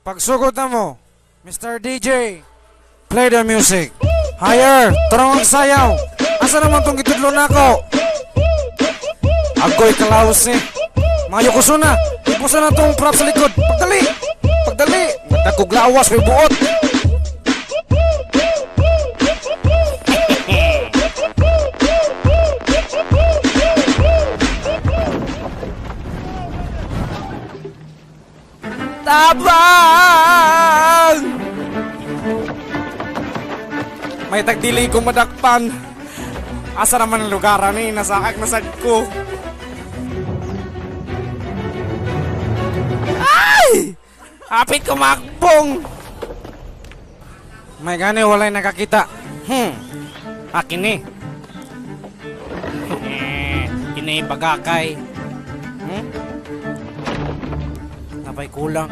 Pagsugod na mo, Mr. DJ, play the music. Higher, tarong ang sayaw. Asa naman tong gitudlo nako? Agoy kalaos eh. Mayo ko na. Ipusa na tong prop sa likod. Pagdali! Pagdali! Nagdagkog lawas, may buot. Tabang! May tagdili ko madakpan. Asa naman ang lugar ani nasakak na sad ko. Ay! Hapit ko makbong. May gani walay nakakita. Akin ni. Kini bagakay. Napay kulang.